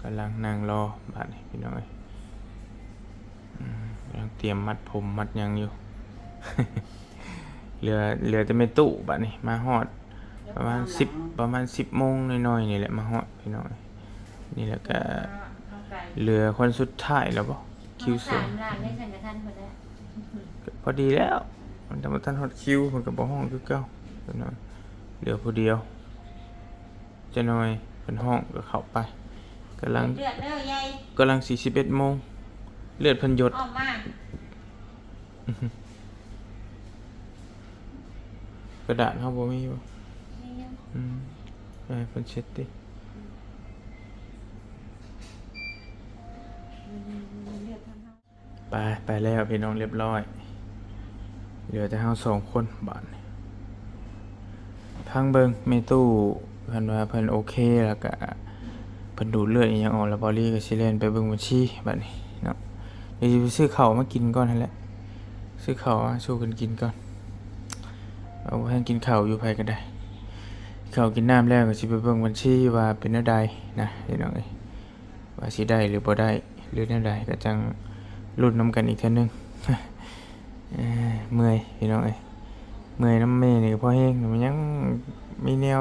ກຳລັງນັ່ງລໍບາດນີ້ພີ່ນ້ອງເອີຍ ອືມ ກຳລັງຕຽມມັດຜົມມັດຫຍັງຢູ່ ເຫຼືອ ເຫຼືອແຕ່ແມ່ຕູ້ບາດນີ້ ມາຮອດປະມານສິບ ປະມານສິບໂມງໜ້ອຍໆນີ້ແຫຼະ ມາຮອດພີ່ນ້ອງເອີຍ ນີ້ແຫຼະກະເຫຼືອຄົນສຸດທ້າຍແລ້ວບໍ ຄິວສອງ ພໍດີແລ້ວ ມັນຍັງບໍ່ທັນຮອດຄິວ ເພິ່ນກະບໍ່ຮ້ອງຄືເກົ່າ ເຫຼືອຜູ້ດຽວ. ຈັກໜ່ອຍເພິ່ນຮ້ອງກະເຂົ້າໄປ ກຳລັງ ເລືອດເດີໃຫຍ່ ກຳລັງສີ່ສິບເອັດໂມງ ເລືອດເພິ່ນຢົດ ອອກມາ ກະດາດເຮົາບໍ່ມີບໍ ມີຢູ່ ອືມ ໃຫ້ເພິ່ນເຊັດຕິ ເລືອດເພິ່ນ ໄປ ໄປແລ້ວພີ່ນ້ອງ ຮຽບຮ້ອຍ ເຫຼືອແຕ່ເຮົາສອງຄົນບາດນີ້ ຟັງເບິ່ງແມ່ຕູ້ ຄັນວ່າເພິ່ນໂອເຄ ແລ້ວກະເພິ່ນດູດເລືອດອີ່ຫຍັງອອກແລ້ວ ເບົາລີກະຊິແລ່ນໄປເບິ່ງບັນຊີບາດນີ້ເນາະ ດຽວຊິໄປຊື້ເຂົ້າມາກິນກ່ອນຫັ້ນແຫຼະ ຊື້ເຂົ້າມາສູ່ກັນກິນກ່ອນ ເອົາ ເພິ່ນກິນເຂົ້າຢູ່ ໃຜກະໄດ້ ກິນເຂົ້າກິນນ້ຳແລ້ວກະຊິໄປເບິ່ງບັນຊີວ່າເປັນແນວໃດນະ ພີ່ນ້ອງເອີຍ. ວ່າຊິໄດ້ຫຼືບໍ່ໄດ້ ຫຼືແນວໃດ ກະຈັ່ງລຸ້ນນຳກັນອີກເທື່ອໜຶ່ງ ເອີ ເມື່ອຍພີ່ນ້ອງເອີຍ ເມື່ອຍນຳແມ່ນີ້ກະພໍແຮງ ມັນຍັງມີແນວ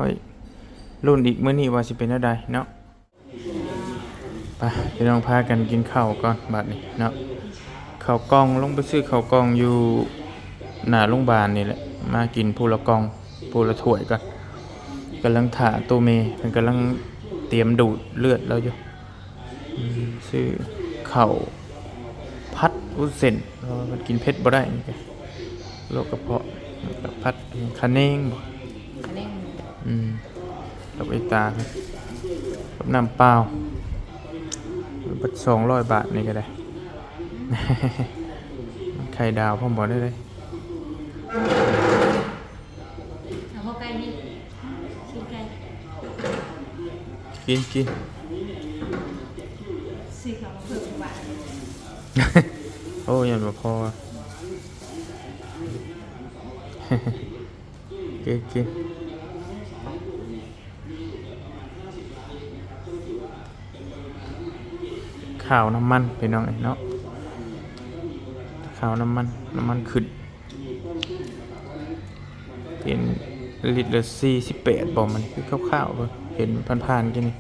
ລຸ້ນອີກ ມື້ນີ້ວ່າຊິເປັນແນວໃດເນາະ ໄປພີ່ນ້ອງ ພາກັນກິນເຂົ້າກ່ອນບາດນີ້ເນາະ ເຂົ້າກ່ອງ ລົງໄປຊື້ເຂົ້າກ່ອງຢູ່ໜ້າໂຮງບານນີ້ແຫຼະ ມາກິນຜູ້ລະກ່ອງ ຜູ້ລະຖ້ວຍກ່ອນ ກຳລັງຖ້າໂຕແມ່ ເພິ່ນກຳລັງຕຽມດູດເລືອດລາວຢູ່. ອືມ ຊື້ເຂົ້າຜັດວຸ້ນເສັ້ນ ເພາະວ່າມັນກິນເຜັດບໍ່ໄດ້ນີ້ກະ ໂລກກະເພາະ ຜັດຂະແໜງບໍ ຂະແໜງ ອືມ ກັບໄອຕາ ກັບນ້ຳເປົ່າ ເບິດສອງຮ້ອຍບາດນີ້ກະໄດ້ ໄຂ່ດາວພ້ອມບໍ່ໄດ້ເລີຍ. ເອົາເຂົ້າໄກ່ນີ້ ຊີ້ນໄກ່ ກິນ ກິນ ຊື້ເຂົ້າມາເພີ່ມບາດ ໂອ້ ຢ້ານບໍ່ພໍ ກິນ ກິນ. ຂາວນ້ຳມັນພີ່ນ້ອງເອີຍເນາະ ຂາວນ້ຳມັນ ນ້ຳມັນຂຶ້ນ ເປັນລິດລະສີ່ສິບແປດບໍ ມັນຄືຄາວໆ ເບິ່ງ ເຫັນຜ່ານໆ ກິນນີ້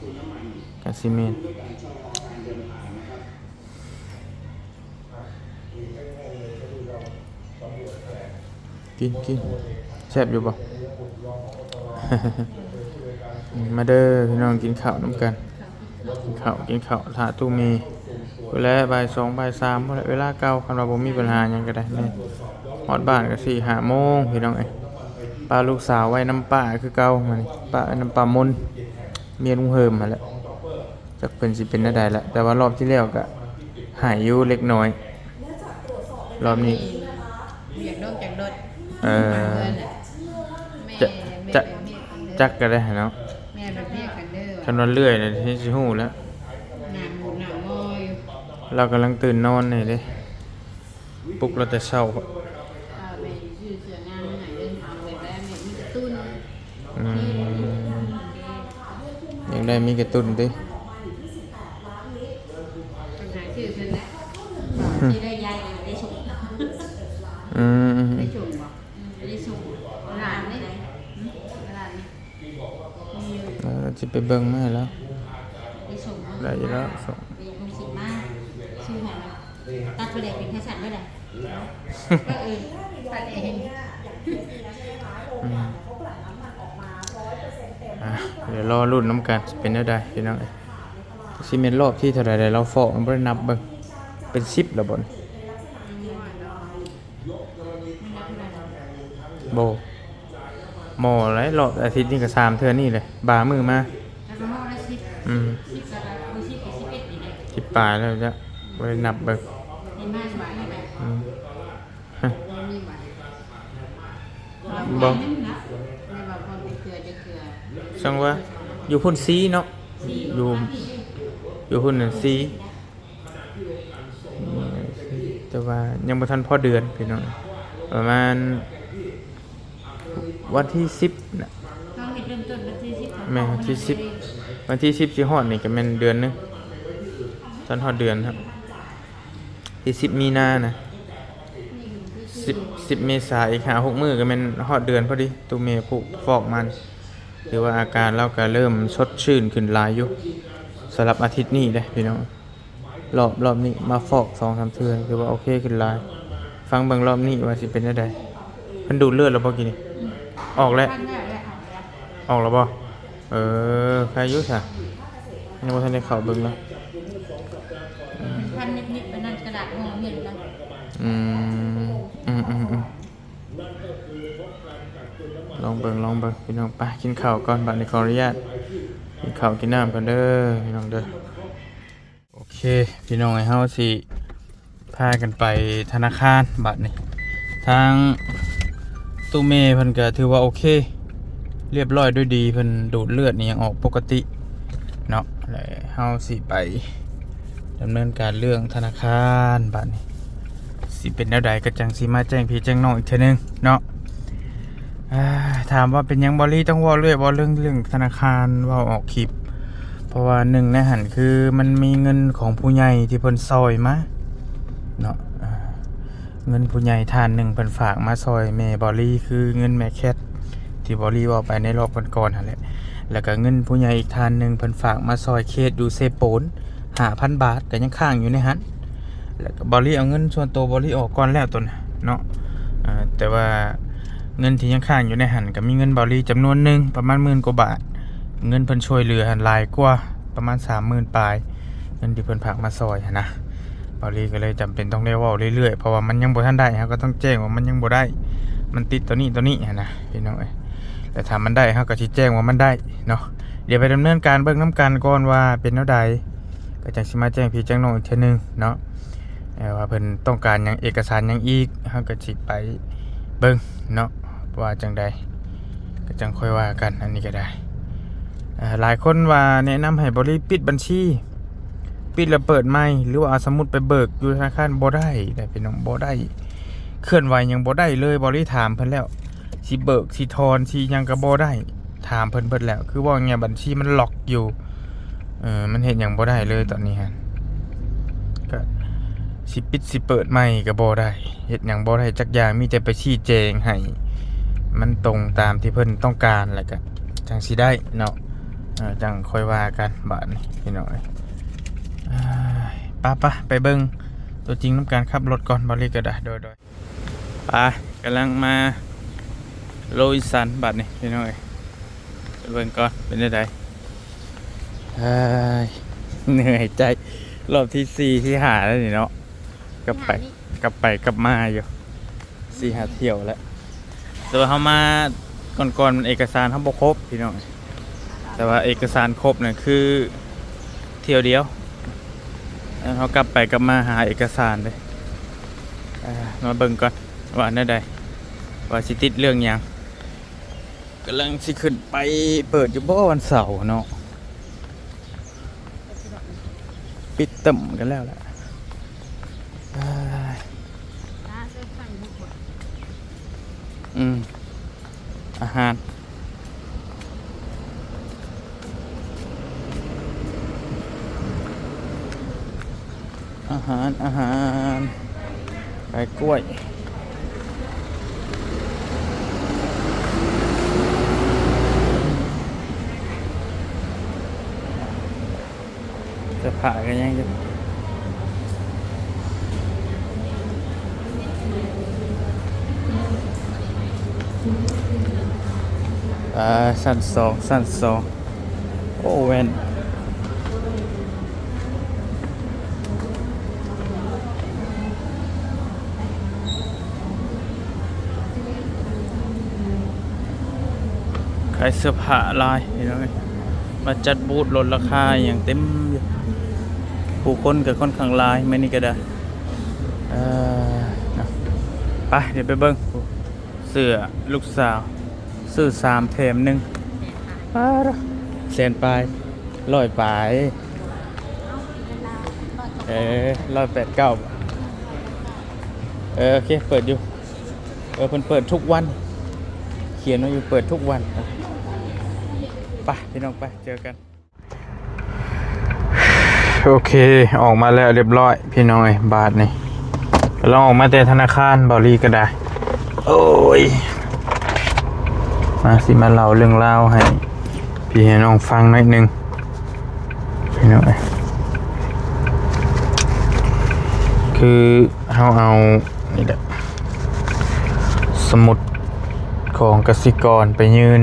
ກະຊິແມ່ນ. ກິນ ກິນ ແຊບຢູ່ບໍ່? ມາເດີພີ່ນ້ອງ ກິນເຂົ້ານຳກັນ ກິນເຂົ້າ ກິນເຂົ້າ ຖ້າຕູ້ເມ ພຸ້ນແຫຼະ ບ່າຍສອງ ບ່າຍສາມ ພຸ້ນແຫຼະ ເວລາເກົ່າ ຄັນວ່າບໍ່ມີບັນຫາຫຍັງກະໄດ້ ແມ່ນ ຮອດບ້ານກະສີ່ຫ້າໂມງພີ່ນ້ອງເອີຍ ປະລູກສາວໄວ້ນຳປ້າຄືເກົ່າ ມື້ນີ້ ປະໄວ້ນຳປ້າມົນ ເມຍລຸງເຮີມຫັ້ນແຫຼະ. ຈັກເພິ່ນຊິເປັນແນວໃດລະ ແຕ່ວ່າລອບທີ່ແລ້ວກະໃຫ້ຢູ່ເລັກນ້ອຍ ລອບນີ້ ຢາກດົກຢາກດົດ ເອີ ແມ່ ຈະ ແມ່ ຈະ ແມ່ ຈັກກະໄດ້ຫັ້ນເນາະ ແມ່ແບບແຍກກັນເດີ ຄັນວ່າເລື່ອຍນະ ຊິຮູ້ແລ້ວ ໜ້າໝູດໜ້າງໍຢູ່ ລາວກຳລັງຕື່ນນອນນີ້ເດ້. ປຸກລາວແຕ່ເຊົ້າ ເອີ ແມ່ຊິຊື້ເສື້ອງາມມາໃຫ້ເດີ ເອົາແບບໃດ ແມ່ມີກາຕູນ ອືມ ຢາກໄດ້ມີກາຕູນຕິ ຕ້ອງຫາຊື້ເພິ່ນແຫຼະ ຊິໄດ້ຢາຍ ໄດ້ຊົງ ອືມ ໄດ້ຊົງບໍ່? ອືມ ໄດ້ຊົງ ຫຼານເດ້ ຫຼານນີ້ ເອີ ຊິໄປເບິ່ງມາໃຫ້ລາວ ໄດ້ສົ່ງ ໄດ້ຢູ່ແລ້ວ ສົ່ງ ໄປໂຮງສິມມາ ຊື້ໃຫ້ລາວ ຕັດປາແດກເປັນຂະສັນເບີດໃດ ເອີ ຕັດເອງ ອືມ ອ່ະ ດຽວລໍລຸ້ນນຳກັນ ຊິເປັນແນວໃດພີ່ນ້ອງເອີຍ ຊິແມ່ນລອບທີເທົ່າໃດແລ້ວ ລາວຟ້ອງ ບໍ່ໄດ້ນັບເບິ່ງ ເປັນສິບແລ້ວບໍ່ນີ້? ບໍ່ ໝໍຫຼາຍລອບ ອາທິດນີ້ກະສາມເທື່ອນີ້ແຫຼະ ບາງມື້ມາ ອືມ ສິບປາຍແລ້ວຈ້ະ ບໍ່ໄດ້ນັບເບິ່ງ ອືມ ບໍ່ ຈັ່ງວ່າ ຢູ່ພຸ້ນສີ່ເນາະ ຢູ່ ຢູ່ພຸ້ນສີ່ ແຕ່ວ່າຍັງບໍ່ທັນພໍເດືອນພີ່ນ້ອງ ປະມານວັນທີສິບນະ ເຮົາເຮັດເລີ່ມຕົ້ນວັນທີສິບ ແມ່ນວັນທີສິບ ວັນທີສິບຊິຮອດນີ້ກະແມ່ນເດືອນໜຶ່ງ ທັນຮອດເດືອນເນາະ ທີສິບມີນານະ ສິບ ສິບເມສາ ອີກຫ້າຫົກມື້ກໍແມ່ນຮອດເດືອນພໍດີ. ຕູ້ແມ່ຜູກຟອກມາ ຖືວ່າອາການລາວກໍເລີ່ມສົດຊື່ນຂຶ້ນຫຼາຍຢູ່ ສຳລັບອາທິດນີ້ເດ້ພີ່ນ້ອງ. ລອບ ລອບນີ້ມາຟອກສອງສາມເທື່ອ ຖືວ່າໂອເຄຂຶ້ນຫຼາຍ. ຟັງເບິ່ງລອບນີ້ວ່າຊິເປັນແນວໃດ. ເພິ່ນດູດເລືອດແລ້ວບໍ່ກີ້ນີ້? ອອກແລ້ວ ອອກແລ້ວບໍ່? ເອີ ໃຄຢູ່ຊະ ຍັງບໍ່ທັນໄດ້ເຂົ້າເບິ່ງເນາະ. ອືມ ພັນນິດໆ ໄປນັ້ນກະດາດຫໍ່ເຫັນນະ. ອືມ ອືມໆໆ ລອງເບິ່ງ ລອງເບິ່ງພີ່ນ້ອງ. ໄປກິນເຂົ້າກ່ອນ ບາດນີ້ຂໍອະນຸຍາດກິນເຂົ້າກິນນ້ຳກ່ອນເດີພີ່ນ້ອງເດີ. ໂອເຄພີ່ນ້ອງເອີຍ ເຮົາຊິພາກັນໄປທະນາຄານບາດນີ້. ທາງຕູ້ແມ່ເພິ່ນກໍຖືວ່າໂອເຄ ລຽບຮ້ອຍດ້ວຍດີ ເພິ່ນດູດເລືອດອີ່ຫຍັງອອກປົກກະຕິເນາະ. ແລ້ວເຮົາຊິໄປດຳເນີນການເລື່ອງທະນາຄານບາດນີ້. ຊິເປັນແນວໃດກໍຈັ່ງຊິມາແຈ້ງພີ່ແຈ້ງນ້ອງອີກເທື່ອໜຶ່ງເນາະ. ອາ ຖາມວ່າເປັນຫຍັງບອລລີຕ້ອງເວົ້າເລື້ອຍ ເວົ້າເລື່ອງ ເລື່ອງທະນາຄານ ເວົ້າອອກຄລິບ? ເພາະວ່າໜຶ່ງໃນຫັ້ນຄືມັນມີເງິນຂອງຜູ້ໃຫຍ່ທີ່ເພິ່ນຊ່ອຍມາເນາະ. ອາ ເງິນຜູ້ໃຫຍ່ທ່ານໜຶ່ງເພິ່ນຝາກມາຊ່ອຍແມ່ບອລລີ ຄືເງິນແມ່ແຄດທີ່ບອລລີເວົ້າໄປໃນລອບກ່ອນໆຫັ້ນແຫຼະ. ແລ້ວກໍເງິນຜູ້ໃຫຍ່ອີກທ່ານໜຶ່ງເພິ່ນຝາກມາຊ່ອຍເຂດຢູ່ເຊໂປນ ຫ້າພັນບາດ ກໍຍັງຄ້າງຢູ່ໃນຫັ້ນ. ແລ້ວກໍບອລລີເອົາເງິນສ່ວນໂຕບອລລີອອກກ່ອນແລ້ວໂຕນັ້ນເນາະ. ເອີ ແຕ່ວ່າເງິນທີ່ຍັງຄ້າງຢູ່ໃນຫັ້ນ ກໍມີເງິນບອລລີຈຳນວນໜຶ່ງ ປະມານໝື່ນກວ່າບາດ. ເງິນເພິ່ນຊ່ວຍເຫຼືອຫັ້ນຫຼາຍກວ່າ ປະມານສາມໝື່ນປາຍ ເງິນທີ່ເພິ່ນຝາກມາຊ່ອຍຫັ້ນນະ. ບອລລີກໍເລີຍຈຳເປັນຕ້ອງໄດ້ເວົ້າເລື້ອຍໆ ເພາະວ່າມັນຍັງບໍ່ທັນໄດ້ ເຮົາກໍຕ້ອງແຈ້ງວ່າມັນຍັງບໍ່ໄດ້ ມັນຕິດໂຕນີ້ໂຕນີ້ຫັ້ນນະພີ່ນ້ອງເອີຍ. ແຕ່ຖ້າມັນໄດ້ ເຮົາກໍຊິແຈ້ງວ່າມັນໄດ້ເນາະ. ດຽວໄປດຳເນີນການເບິ່ງນຳກັນກ່ອນວ່າເປັນແນວໃດ ກໍຈັ່ງຊິມາແຈ້ງພີ່ແຈ້ງນ້ອງອີກເທື່ອໜຶ່ງເນາະ. ເອີ ວ່າເພິ່ນຕ້ອງການຫຍັງ ເອກະສານຫຍັງອີກ ເຮົາກໍຊິໄປເບິ່ງເນາະ ວ່າຈັ່ງໃດ ກໍຈັ່ງຄ່ອຍວ່າກັນ. ອັນນີ້ກໍໄດ້ ເອີ ຫຼາຍຄົນວ່າແນະນຳໃຫ້ບໍລິປິດບັນຊີ ປິດແລ້ວເປີດໃໝ່ ຫຼືວ່າເອົາສະໝຸດໄປເບີກຢູ່ທະນາຄານ ບໍ່ໄດ້ເດ້ພີ່ນ້ອງ ບໍ່ໄດ້. ເຄື່ອນໄຫວຫຍັງບໍ່ໄດ້ເລີຍ ບໍລິຖາມເພິ່ນແລ້ວ ຊິເບີກ ຊິຖອນ ຊິຫຍັງກໍບໍ່ໄດ້. ຖາມເພິ່ນເບິດແລ້ວ ຄືເວົ້າງ່າຍໆ ບັນຊີມັນລັອກຢູ່ ເອີ ມັນເຮັດຫຍັງບໍ່ໄດ້ເລີຍຕອນນີ້ຫັ້ນ. ກໍຊິປິດຊິເປີດໃໝ່ກໍບໍ່ໄດ້ ເຮັດຫຍັງບໍ່ໄດ້ຈັກຢ່າງ ມີແຕ່ໄປຊີ້ແຈງໃຫ້ມັນຕົງຕາມທີ່ເພິ່ນຕ້ອງການ ແລ້ວກໍຈັ່ງຊິໄດ້ເນາະ. ເອີ ຈັ່ງຄ່ອຍວ່າກັນບາດນີ້ພີ່ນ້ອງເອີຍ. ເອີຍ ປະ ປະ ໄປເບິ່ງຕົວຈິງນຳກັນ ຂັບລົດກ່ອນ ບາລີກໍໄດ້. ໂດຍ ໂດຍ ໄປ ກຳລັງມາໂລລິນສັນບາດນີ້ພີ່ນ້ອງເອີຍ. ໄປເບິ່ງກ່ອນເປັນຈັ່ງໃດ. ເອີຍ ເໜື່ອຍໃຈ ລອບທີສີ່ ທີຫ້າແລ້ວນີ້ເນາະ. ກັບໄປ ກັບໄປກັບມາຢູ່ ສີ່ຫ້າຖ້ຽວແລ້ວ. ແຕ່ວ່າເຮົາມາກ່ອນໆ ເອກະສານເຮົາບໍ່ຄົບພີ່ນ້ອງ. ແຕ່ວ່າເອກະສານຄົບນັ້ນຄືຖ້ຽວດຽວ ເຮົາກັບໄປກັບມາຫາເອກະສານເດ້. ເອີ ມາເບິ່ງກ່ອນວ່າແນວໃດ ວ່າຊິຕິດເລື່ອງຫຍັງ. ກຳລັງຊິຂຶ້ນໄປ ເປີດຢູ່ບໍ່ວັນເສົາເນາະ? ປິດຕຶ້ມກັນແລ້ວແຫຼະ. ເອີຍ ອືມ ອາຫານ ອາຫານ ອາຫານ ຂາຍກ້ວຍ ເສື້ອຜ້າກໍຍັງຢູ່. ອ່າ ຊັ້ນສອງ ຊັ້ນສອງ. ໂອ້ ແວ່ນ ຂາຍເສື້ອຜ້າຫຼາຍພີ່ນ້ອງເອີຍ. ມາຈັດບູດ ລົດລາຄາອີ່ຫຍັງເຕັມຢູ່. ຜູ້ຄົນກໍຄ່ອນຂ້າງຫຼາຍມື້ນີ້ກໍໄດ້. ເອີ ເນາະ ໄປ ດຽວໄປເບິ່ງ. ເສື້ອລູກສາວ ຊື້ສາມແຖມໜຶ່ງ ປາດ ແສນປາຍ ຮ້ອຍປາຍ ເອີ ຮ້ອຍແປດເກົ້າ. ເອີ ໂອເຄ ເປີດຢູ່. ເອີ ເພິ່ນເປີດທຸກວັນ ຂຽນໄວ້ຢູ່ເປີດທຸກວັນ. ໄປ ພີ່ນ້ອງ ໄປ ເຈີກັນ. โอเค ออกมาแล้วเรียบร้อยพี่น้องเอ้ย บาทนี่ กำลังออกมาแต่ธนาคาร เบาลีก็ได้ โอ้ย มา สิมาเล่าเรื่องราวให้พี่ให้น้องฟังหน่อยหนึ่ง พี่น้องเอ้ย คือเฮาเอา นี่แหละ สมุดของกสิกรไปยื่น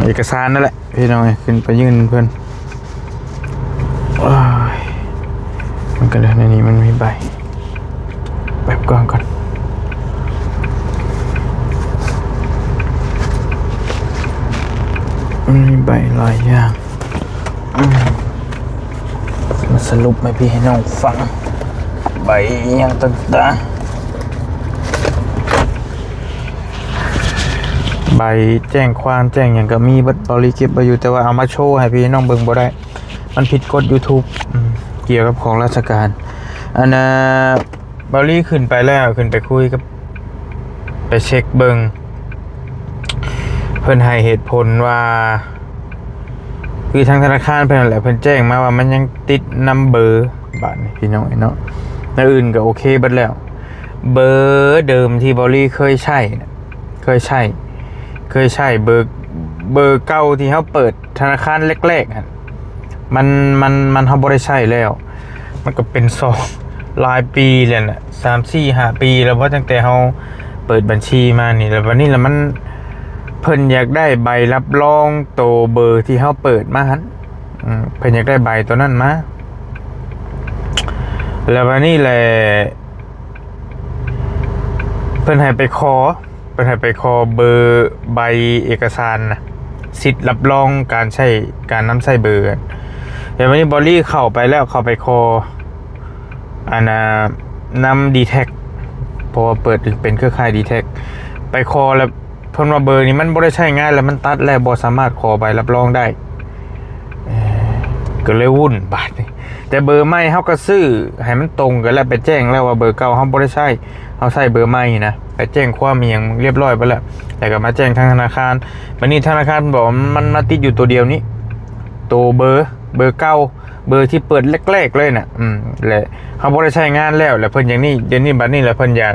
เอกสารนั่นแหละ พี่น้องเอ้ย ขึ้นไปยื่นเพิ่น โอ้ย มันก็เลย ในนี้มันมีใบ แบบก่อนก่อน มันมีใบหลายอย่าง อืม มาสรุปให้พี่ให้น้องฟัง ใบอิหยังต่างๆ ใบแจ้งความแจ้งหยังก็มีเบิด เบาลีเก็บไว้อยู่ แต่ว่าเอามาโชว์ให้พี่ให้น้องเบิ่งบ่ได้ มันผิดกฎ YouTube อืม เกี่ยวกับของราชการ อันน่ะ เบาลีขึ้นไปแล้ว ขึ้นไปคุยกับ ไปเช็คเบิ่ง เพิ่นให้เหตุผลว่า คือทางธนาคารเพิ่นนั่นแหละ เพิ่นแจ้งมาว่ามันยังติดนำเบอร์ บาดนี้พี่น้องเนาะ แนวอื่นก็โอเคเบิดแล้ว เบอร์เดิมที่เบาลีเคยใช้น่ะ เคยใช้ เคยใช้เบอร์ เบอร์เก่าที่เฮาเปิดธนาคารแรกๆ หั่น มัน มัน มัน เฮาบ่ได้ใช้แล้ว มันก็เป็นสอง หลายปีแล้วน่ะ สาม สี่ ห้า ปีแล้วบ่ ตั้งแต่เฮาเปิดบัญชีมานี่ แล้วบัดนี้ล่ะมัน เพิ่นอยากได้ใบรับรองโตเบอร์ที่เฮาเปิดมาหั่น อืม เพิ่นอยากได้ใบตัวนั้นมา แล้วบัดนี้แหละ เพิ่นให้ไปขอ เพิ่นให้ไปขอเบอร์ ใบเอกสารน่ะ สิทธิ์รับรองการใช้ การนำใช้เบอร์ แล้วบัดนี้เบาลีเข้าไปแล้ว เข้าไปขอ อันน่ะ นำ ดีแท็ก เพราะว่าเปิดเป็นเครือข่าย ดีแท็ก ไปขอแล้ว เพิ่นว่าเบอร์นี้มันบ่ได้ใช้งานแล้ว มันตัดแล้ว บ่สามารถขอใบรับรองได้ เอ่อ ก็เลยวุ่นบาดนี้ แต่เบอร์ใหม่เฮาก็ซื้อให้มันตรงกันแล้ว ไปแจ้งแล้วว่าเบอร์เก่าเฮาบ่ได้ใช้ เฮาใช้เบอร์ใหม่นะ ไปแจ้งความอิหยังเรียบร้อยไปแล้ว แล้วก็มาแจ้งทางธนาคาร บัดนี้ธนาคารบอกว่ามันมาติดอยู่ตัวเดียวนี้ ตัวเบอร์ เบอร์เก่า เบอร์ที่เปิดแรกๆ เลยน่ะ อืม และเฮาบ่ได้ใช้งานแล้ว แล้วเพิ่นอย่างนี้ เดี๋ยวนี้บัดนี้แล้วเพิ่นอยาก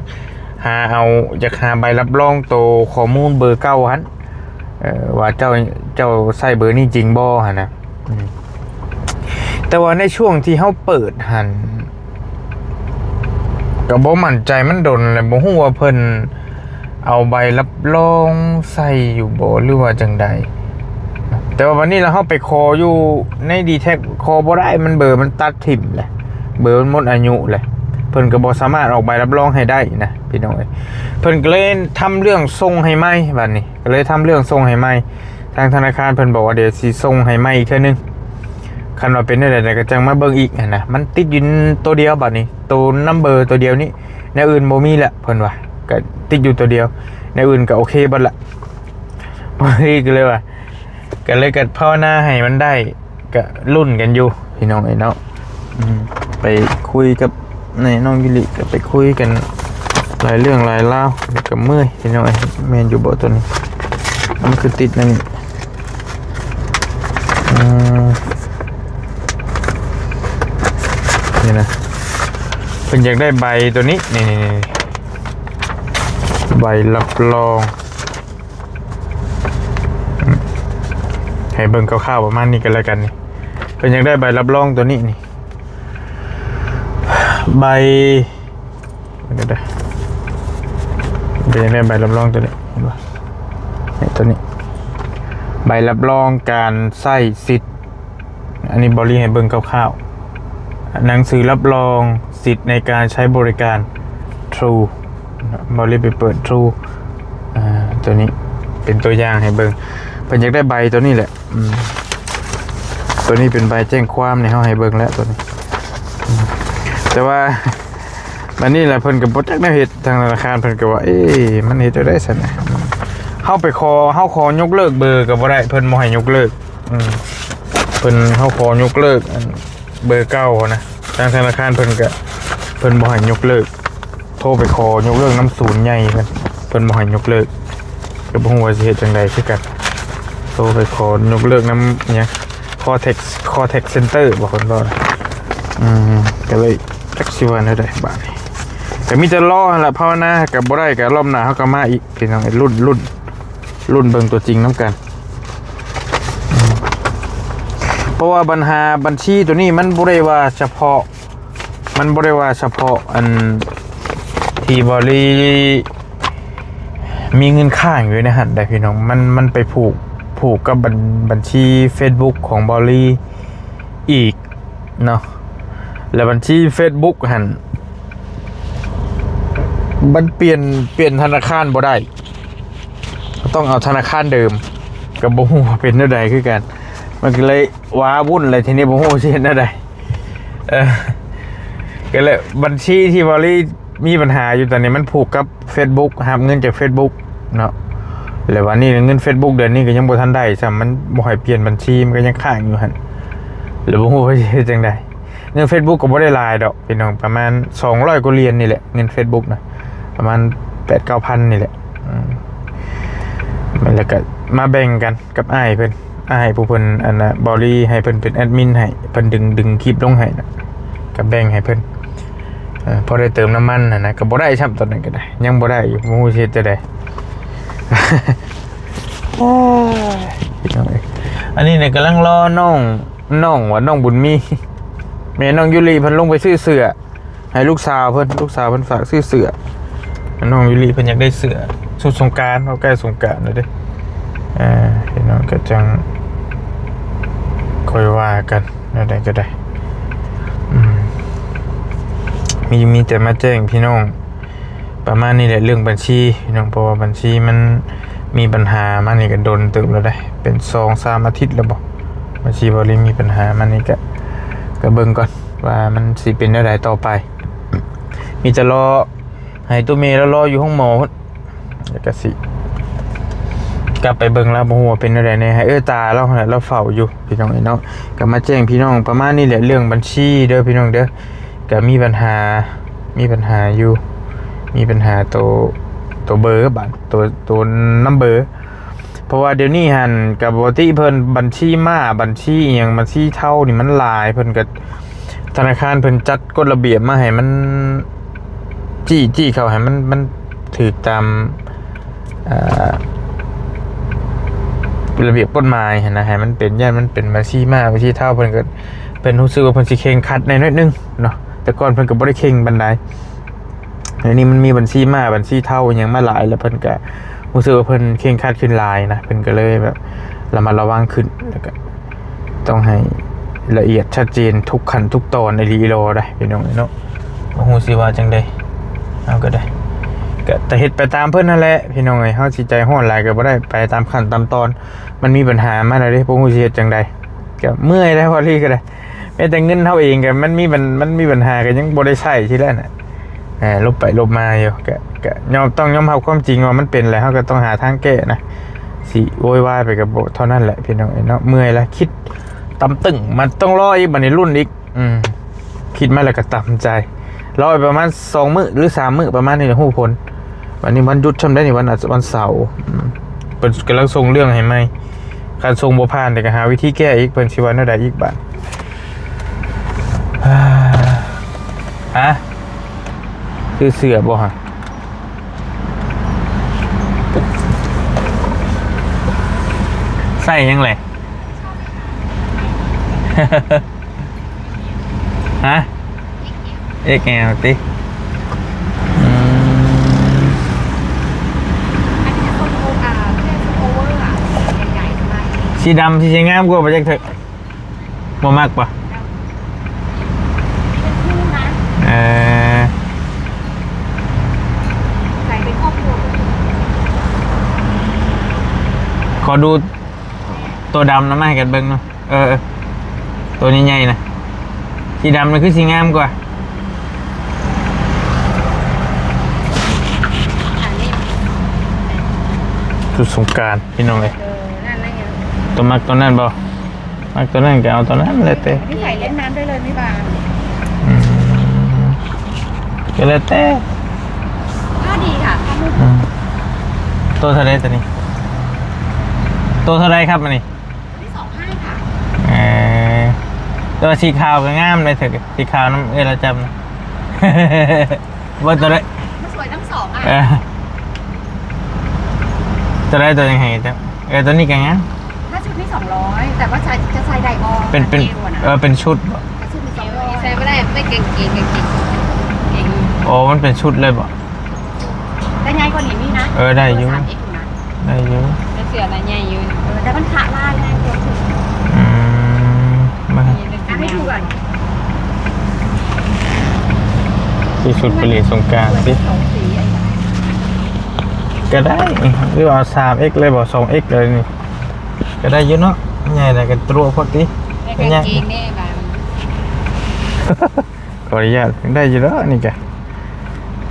หาเอา อยากหาใบรับรองโตข้อมูลเบอร์เก่าหั่น เอ่อ ว่าเจ้า เจ้าใช้เบอร์นี้จริงบ่หั่นนะ อืม แต่ว่าในช่วงที่เฮาเปิดหั่น ก็บ่มั่นใจ มันดนแล้ว บ่ฮู้ว่าเพิ่นเอาใบรับรองใส่อยู่บ่ หรือว่าจั่งใด แต่ว่าบัดนี้แล้วเฮาไปขออยู่ใน ดีแท็ก ขอบ่ได้ มันเบอร์มันตัดถิ่มแหละ เบอร์มันหมดอายุแหละ เพิ่นก็บ่สามารถออกใบรับรองให้ได้นะพี่น้องเอ้ย เพิ่นก็เลยทำเรื่องส่งให้ใหม่บัดนี้ ก็เลยทำเรื่องส่งให้ใหม่ ทางธนาคารเพิ่นบอกว่าเดี๋ยวสิส่งให้ใหม่อีกเทื่อนึง คันว่าเป็นแนวใดก็จั่งมาเบิ่งอีกหั้นนะ มันติดอยู่ตัวเดียวบัดนี้ ตัวนำเบอร์ตัวเดียวนี้ แนวอื่นบ่มีละ เพิ่นว่า ก็ติดอยู่ตัวเดียว แนวอื่นก็โอเคเบิดละ พอดีก็เลยว่า ก็เลยก็ภาวนาให้มันได้ ก็ลุ้นกันอยู่พี่น้องเอ้ยเนาะ อืม ไปคุยกับ นี่น้องยูริก็ไปคุยกันหลายเรื่องหลายราว แล้วก็เมื่อยพี่น้องเอ้ย แม่นอยู่บ่ตัวนี้ มันคือติดนั่นนี่ อืม นี่นะ เพิ่นอยากได้ใบตัวนี้ นี่ๆๆ ใบรับรอง ให้เบิ่งคร่าวๆประมาณนี้ก็แล้วกันนี่ เพิ่นอยากได้ใบรับรองตัวนี้นี่ ใบ เดี๋ยวๆ เพิ่นอยากได้ใบรับรองตัวนี้ เห็นบ่ นี่ตัวนี้ ใบรับรองการใช้สิทธิ์ อันนี้เบาลีให้เบิ่งคร่าวๆ หนังสือรับรองสิทธิ์ในการใช้บริการ True เบาลีไปเปิด True อ่า ตัวนี้เป็นตัวอย่างให้เบิ่ง เพิ่นอยากได้ใบตัวนี้แหละ อืม ตัวนี้เป็นใบแจ้งความนี่ เฮาให้เบิ่งแล้วตัวนี้ อืม แต่ว่า บัดนี้แหละเพิ่นก็บ่จักแนวเฮ็ด ทางธนาคารเพิ่นก็ว่า เอ๊ะ มันเฮ็ดจั่งใด๋ซั่นนะ เฮาไปขอ เฮาขอยกเลิกเบอร์ก็บ่ได้ เพิ่นบ่ให้ยกเลิก อืม เพิ่น เฮาขอยกเลิกอันเบอร์เก่าหั้นนะ ทางธนาคารเพิ่นก็ เพิ่นบ่ให้ยกเลิก โทรไปขอยกเลิกนำศูนย์ใหญ่เพิ่น เพิ่นบ่ให้ยกเลิก ก็บ่ฮู้ว่าสิเฮ็ดจั่งใด๋คือกัน โทรไปขอยกเลิกนำหยัง Contact Contact Center ບໍ່ ເພິ່ນເວົ້ານະ. ອືມ ກໍເລີຍຈັກຊິວ່າແນວໃດບາດນີ້. ກໍມີແຕ່ລໍຫັ້ນລະ ພາວະນາ ກໍບໍ່ໄດ້ ກໍລອບໜ້າເຮົາກໍມາອີກ ພີ່ນ້ອງເອີຍ. ລຸ້ນ ລຸ້ນ ລຸ້ນເບິ່ງຕົວຈິງນຳກັນ. ອືມ ເພາະວ່າບັນຫາບັນຊີໂຕນີ້ ມັນບໍ່ໄດ້ວ່າສະເພາະ ມັນບໍ່ໄດ້ວ່າສະເພາະອັນທີ່ເບົາລີມີເງິນຄ້າງຢູ່ໃນຫັ້ນໃດ໋ພີ່ນ້ອງ. ມັນ ມັນໄປຜູກ ຜູກກັບບັນ ບັນຊີເຟສບຸກຂອງເບົາລີອີກເນາະ. ແລ້ວບັນຊີເຟສບຸກຫັ້ນ ມັນປ່ຽນ ປ່ຽນທະນາຄານບໍ່ໄດ້ ຕ້ອງເອົາທະນາຄານເດີມ. ກໍບໍ່ຮູ້ວ່າເປັນແນວໃດຄືກັນ ມັນກໍເລີຍວ້າວຸ້ນເລີຍ ທີນີ້ບໍ່ຮູ້ຊິເຮັດແນວໃດ. ເອີ ກໍເລີຍ ບັນຊີທີ່ເບົາລີມີບັນຫາຢູ່ຕອນນີ້ ມັນຜູກກັບເຟສບຸກ ຮັບເງິນຈາກເຟສບຸກເນາະ. ແລ້ວບັດນີ້ເງິນເຟສບຸກເດືອນນີ້ກໍຍັງບໍ່ທັນໄດ້ຊ້ຳ ມັນບໍ່ໃຫ້ປ່ຽນບັນຊີ ມັນກໍຍັງຄ້າງຢູ່ຫັ້ນ. ແລ້ວບໍ່ຮູ້ວ່າຊິເຮັດຈັ່ງໃດ. ເງິນເຟສບຸກກໍບໍ່ໄດ້ຫຼາຍດອກພີ່ນ້ອງ ປະມານສອງຮ້ອຍກວ່າຫຼຽນນີ້ແຫຼະ ເງິນເຟສບຸກນະ ປະມານແປດເກົ້າພັນນີ້ແຫຼະ. ອືມ ແລ້ວກໍມາແບ່ງກັນ ກັບອ້າຍເພິ່ນ ອ້າຍຜູ້ເພິ່ນ ອັນນ່າ ເບົາລີໃຫ້ເພິ່ນເປັນແອດມິນໃຫ້ ເພິ່ນດຶງ ດຶງຄລິບລົງໃຫ້ນະ ກໍແບ່ງໃຫ້ເພິ່ນ. ເອີ ພໍໄດ້ເຕີມນ້ຳມັນຫັ້ນນະ ກໍບໍ່ໄດ້ຊ້ຳ ຕອນນັ້ນກໍໄດ້ ຍັງບໍ່ໄດ້ຢູ່ ບໍ່ຮູ້ຊິເຮັດຈັ່ງໃດ. ໂອ້ຍ ພີ່ນ້ອງເອີຍ ອັນນີ້ນີ້ກຳລັງລໍນ້ອງ ນ້ອງວ່າ ນ້ອງບຸນມີ ແມ່ນ້ອງຢູລີເພິ່ນລົງໄປຊື້ເສື້ອ ໃຫ້ລູກສາວເພິ່ນ ລູກສາວເພິ່ນຝາກຊື້ເສື້ອ. ນ້ອງຢູລີເພິ່ນຢາກໄດ້ເສື້ອຊຸດສົງການ ເພາະໃກ້ສົງການແລ້ວເດ້. ເອີ ພີ່ນ້ອງກໍຈັ່ງຄ່ອຍວ່າກັນ ແນວໃດກໍໄດ້. ອືມ ມີ ມີແຕ່ມາແຈ້ງພີ່ນ້ອງປະມານນີ້ແຫຼະ ເລື່ອງບັນຊີພີ່ນ້ອງ ເພາະວ່າບັນຊີມັນມີບັນຫາມານີ້ກໍດົນເຕີບແລ້ວເດ້ ເປັນສອງສາມອາທິດແລ້ວບໍ ບັນຊີເບົາລີມີບັນຫາມານີ້ ກະ ກະເບິ່ງກ່ອນ ວ່າມັນຊິເປັນແນວໃດຕໍ່ໄປ. ມີແຕ່ລໍໃຫ້ໂຕເມລາວລໍຢູ່ໂຮງໝໍພຸ້ນ ແລ້ວກະຊິກັບໄປເບິ່ງລາວ ບໍ່ຮູ້ວ່າເປັນແນວໃດແດ່ ໃຫ້ເອື້ອຍຕາລາວຫັ້ນແຫຼະ ລາວເຝົ້າຢູ່ພີ່ນ້ອງເອີຍເນາະ. ກະມາແຈ້ງພີ່ນ້ອງປະມານນີ້ແຫຼະ ເລື່ອງບັນຊີເດີພີ່ນ້ອງເດີ ກະມີບັນຫາ ມີບັນຫາຢູ່ ມີບັນຫາໂຕ ໂຕເບີບາດ ໂຕ ໂຕນຳເບີ. ເພາະວ່າດຽວນີ້ຫັ້ນກະປົກກະຕິເພິ່ນບັນຊີມ້າ ບັນຊີອີ່ຫຍັງ ບັນຊີເທົານີ້ມັນຫຼາຍ ເພິ່ນກະ ທະນາຄານເພິ່ນຈັດກົດລະບຽບມາໃຫ້ມັນ ຈີ້ ຈີ້ເຂົ້າໃຫ້ມັນ ມັນຖືກຕາມ ເອີ ລະບຽບກົດໝາຍຫັ້ນນະ ໃຫ້ມັນເປັນ ຢ້ານມັນເປັນບັນຊີມ້າ ບັນຊີເທົາ ເພິ່ນກະ ເພິ່ນຮູ້ສຶກວ່າເພິ່ນຊິເຄັ່ງຄັດແດ່ໜ້ອຍໜຶ່ງເນາະ ແຕ່ກ່ອນເພິ່ນກະບໍ່ໄດ້ເຄັ່ງປານໃດ. ດຽວນີ້ມັນມີບັນຊີມ້າ ບັນຊີເທົາອີ່ຫຍັງມາຫຼາຍ ແລ້ວເພິ່ນກະຮູ້ສຶກວ່າເພິ່ນເຄັ່ງຄັດຂຶ້ນຫຼາຍນະ ເພິ່ນກະເລີຍແບບລະມັດລະວັງຂຶ້ນ ແລ້ວກະຕ້ອງໃຫ້ລະອຽດຊັດເຈນທຸກຂັ້ນທຸກຕອນອີ່ຫຼີອີ່ຫຼໍໄດ໋ພີ່ນ້ອງເອີຍເນາະ. ບໍ່ຮູ້ຊິວ່າຈັ່ງໃດ ເຮົາກະໄດ້ ກະແຕ່ເຮັດໄປຕາມເພິ່ນຫັ້ນແຫຼະພີ່ນ້ອງເອີຍ. ເຮົາຊິໃຈຮ້ອນຫຼາຍກະບໍ່ໄດ້ ໄປຕາມຂັ້ນຕາມຕອນ ມັນມີບັນຫາມາແລ້ວເດ້ ບໍ່ຮູ້ຊິເຮັດຈັ່ງໃດ ກະເມື່ອຍແລ້ວ ເວົ້າອີ່ຫຼີກະໄດ້. ແມ້ແຕ່ເງິນເຮົາເອງກະມັນມີບັນ ມັນມີບັນຫາກະຍັງບໍ່ໄດ້ໃຊ້ຊີ້ແຫຼະນະ ເອີ ຫຼົບໄປຫຼົບມາຢູ່ ກະ ກະຍອມ ຕ້ອງຍອມຮັບຄວາມຈິງວ່າມັນເປັນແລ້ວ ເຮົາກະຕ້ອງຫາທາງແກ້ນະ. ຊິໂວຍວາຍໄປກະບໍ່ເທົ່ານັ້ນແຫຼະພີ່ນ້ອງເອີຍເນາະ ເມື່ອຍລະ ຄິດຕຳຕຶ້ງ ມັນຕ້ອງລໍອີກ ບາດນີ້ລຸ້ນອີກ. ອືມ ຄິດມາແລ້ວກະຕຳໃຈ ລໍໄປປະມານສອງມື້ ຫຼື ສາມມື້ປະມານນີ້ແຫຼະຮູ້ຜົນ. ບາດນີ້ວັນຢຸດຊ້ຳໃດ໋ນີ້ ວັນ ວັນເສົາ ອືມ ເພິ່ນກຳລັງສົ່ງເລື່ອງໃຫ້ໃໝ່ ຄັນສົ່ງບໍ່ຜ່ານ ແຕ່ກະຫາວິທີແກ້ອີກ ເພິ່ນຊິວ່າແນວໃດອີກບາດ. ຮະ ຊື້ເສື້ອບໍ່ຫະ ໃສ່ຫຍັງແຫຼະ ຮະ ເອັກແອລ ຕິ ອືມ ສີດຳຊິງາມກວ່າບໍ່ຈັກເທີະ ບໍ່ມັກບໍ່ ເອີ ຂໍດູໂຕດຳນຳມາໃຫ້ກັນເບິ່ງເນາະ. ເອີ ເອີ ໂຕໃຫຍ່ໆນະ ສີດຳມັນຄືຊິງາມກວ່າ ຊຸດສົງການພີ່ນ້ອງເອີຍ. ໂຕມັກໂຕນັ້ນບໍ່ ມັກໂຕນັ້ນກະເອົາໂຕນັ້ນ ແລ້ວແຕ່ ໃສ່ເຫຼັ້ນນ້ຳໄດ້ເລີຍ ມີບາງ ອືມ ກະແລ້ວແຕ່ ຜ້າດີຄ່ະ ຜ້ານຸ້ມ ອືມ ໂຕເທົ່າໃດໂຕນີ້ ໂຕເທົ່າໃດຄັບອັນນີ້? ຕົວນີ້ສອງຫ້າຄ່ະ ເອີ ແຕ່ວ່າສີຂາວກໍງາມເດ້ ຖືກ ສີຂາວນຳເອື້ອຍລາວຈັບນະ ບໍ່ ຕົວໃດ ມັນສວຍທັງສອງອ່ະ ເອີ ຕົວໃດຕົວຍັງໃຫ້ເຈົ້າ ເອີ ຕົວນີ້ກໍງາມ ຖ້າຊຸດນີ້ສອງຮ້ອຍ ແຕ່ວ່າໃສ່ ຈະໃສ່ໄດ້ບໍ່ ເປັນ ເປັນ ກາງເກງບໍ່ນະ ເອີ ເປັນຊຸດບໍ່ ຖ້າຊຸດນີ້ສອງຮ້ອຍ ໃສ່ບໍ່ໄດ້ ເປັນກາງເກງ ກາງເກງ ກາງເກງ ອໍ ມັນເປັນຊຸດເລີຍບໍ່ ແຕ່ໃຫຍ່ກວ່ານີ້ມີນະ ເອີ ໄດ້ຢູ່ ສາມເອັກ ນະ ໄດ້ຢູ່ ແຕ່ເສື້ອລາຍໃຫຍ່ຢູ່ ເອີ ແຕ່ມັນຂະລາຍໃຫຍ່ກວ່າຊຸດ ອືມ ມາ ອັນນີ້ຖືກກວ່າ ທີ່ສຸດໄປເລີຍສົງການຕິ ສອງສີ ກໍໄດ້ ຫຼືວ່າເອົາສາມເອັກ ເລີຍບໍ່ ສອງເອັກ ເລີຍນີ້ ກໍໄດ້ຢູ່ເນາະ ໃຫຍ່ແລ້ວກໍຕົວະໂພດຕິ ແລ້ວກາງເກງເດ້ບາດນີ້ ຂໍອະນຸຍາດ ໄດ້ຢູ່ດອກນີ້ກະ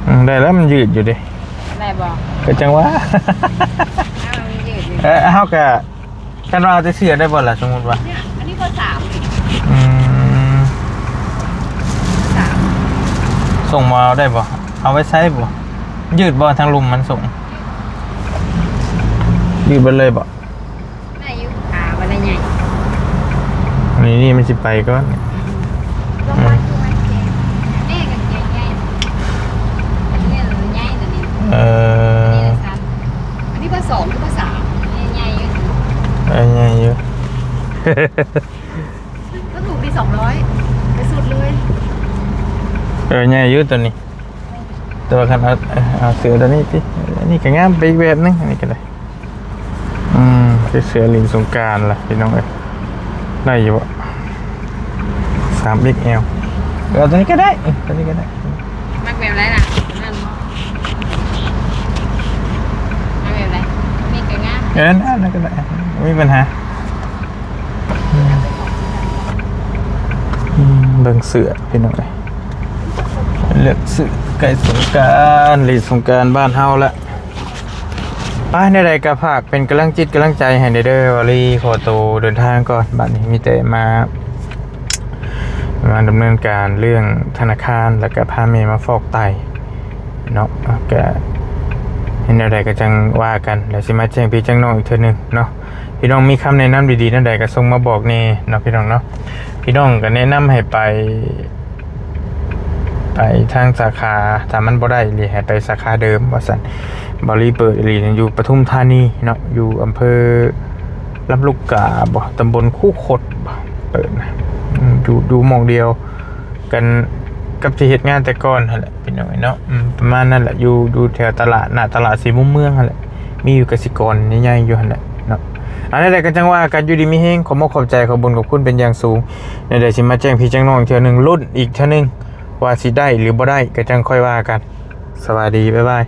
ອືມ ໄດ້ແລ້ວ ມັນຍືດຢູ່ເດ້ ໄດ້ບໍ່ ກໍຈັ່ງວ່າ ອ້າວ ມັນຍືດຢູ່ ເອີ ເຮົາກະ ຄັນວ່າເອົາແຕ່ເສື້ອໄດ້ບໍ່ລະ ສົມມຸດວ່າ ເນຍ ອັນນີ້ກໍສາມ ອືມ ສາມ ສົ່ງມາເອົາໄດ້ບໍ່ ເອົາໄວ້ໃຊ້ບໍ່ ຍືດບໍ່ ທາງລຸ່ມມັນສົ່ງ ຍືດເບິດເລີຍບໍ່ ໄດ້ຢູ່ ຂາບໍ່ໄດ້ໃຫຍ່ ນີ້ ນີ້ມັນຊິໄປກ່ອນ ອືມ ລົງມາຄືມັນເຈັບ ແມ່ກາງເກງໃຫຍ່ ອັນນີ້ໃຫຍ່ຕົວນີ້ ເອີ ອັນນີ້ລະສັ້ນ ອັນນີ້ເບີສອງຫຼືເບີສາມ ອັນນີ້ໃຫຍ່ຢູ່ ເອີ ໃຫຍ່ຢູ່ ຖ້າຖືກນີ້ສອງຮ້ອຍ ໄປສຸດເລີຍ ເອີ ໃຫຍ່ຢູ່ຕົວນີ້ ແຕ່ວ່າຄັນເອົາ ເອົາເສື້ອຕົວນີ້ຕິ ອັນນີ້ກໍງາມໄປອີກແບບໜຶ່ງ ອັນນີ້ກໍໄດ້ ອືມ ເສື້ອຫຼິ້ນສົງການລະພີ່ນ້ອງເອີຍ ໄດ້ຢູ່ບໍ່ ສາມເອັກແອລ ເອີ ຕົວນີ້ກໍໄດ້ ຕົວນີ້ກໍໄດ້ ມັກແບບໃດລະ ນັ້ນບໍ່ ມັກແບບໃດ ນີ້ກໍງາມ ເອີ ນັ້ນກໍໄດ້ ບໍ່ມີບັນຫາ ອືມ ອືມ ເບິ່ງເສື້ອພີ່ນ້ອງເອີຍ ເລືອກຊື້ໃກ້ສົງການ ຫຼິ້ນສົງການບ້ານເຮົາລະ ໄປ ແນວໃດກໍຝາກເປັນກຳລັງຈິດກຳລັງໃຈໃຫ້ແດ່ເດີ ວາລີຂໍໂຕເດີນທາງກ່ອນ ບາດນີ້ມີແຕ່ມາ ມາດຳເນີນການເລື່ອງທະນາຄານ ແລ້ວກໍພາແມ່ມາຟອກໄຕເນາະ ກໍເຮັດແນວໃດກໍຈັ່ງວ່າກັນ ແລ້ວຊິມາແຈ້ງພີ່ແຈ້ງນ້ອງອີກເທື່ອໜຶ່ງເນາະ ພີ່ນ້ອງມີຄຳແນະນຳດີໆແນວໃດກໍສົ່ງມາບອກແດ່ເນາະ ພີ່ນ້ອງເນາະ ພີ່ນ້ອງກໍແນະນຳໃຫ້ໄປ ໄປທາງສາຂາ ຖ້າມັນບໍ່ໄດ້ອີ່ຫຼີໃຫ້ໄປສາຂາເດີມວ່າຊັ້ນ ບາລີເປີດອີ່ຫຼີຢູ່ປະທຸມທານີເນາະ ຢູ່ອຳເພີລຳລູກກາບໍ ຕຳບົນຄູຄົດບໍ ເປີດນະ ອືມ ຢູ່ ຢູ່ໝ່ອງດຽວກັນກັບທີ່ເຮັດງານແຕ່ກ່ອນຫັ້ນແຫຼະ ພີ່ນ້ອງເນາະ ອືມ ປະມານນັ້ນແຫຼະ ຢູ່ ຢູ່ແຖວຕະຫຼາດ ໜ້າຕະຫຼາດສີມຸມເມືອງຫັ້ນແຫຼະ ມີຢູ່ກະສິກອນໃຫຍ່ໆຢູ່ຫັ້ນແຫຼະເນາະ ອັນໃດໆກໍຈັ່ງວ່າກັນ ຢູ່ດີມີແຮງ ຂອບມຸກຂອບໃຈ ຂອບບຸນຂອບຄຸນເປັນຢ່າງສູງ ແນວໃດຊິມາແຈ້ງພີ່ແຈ້ງນ້ອງເທື່ອໜຶ່ງ ລຸ້ນອີກເທື່ອໜຶ່ງ ວ່າຊິໄດ້ຫຼືບໍ່ໄດ້ ກໍຈັ່ງຄ່ອຍວ່າກັນ ສະບາຍດີ ບາຍບາຍ.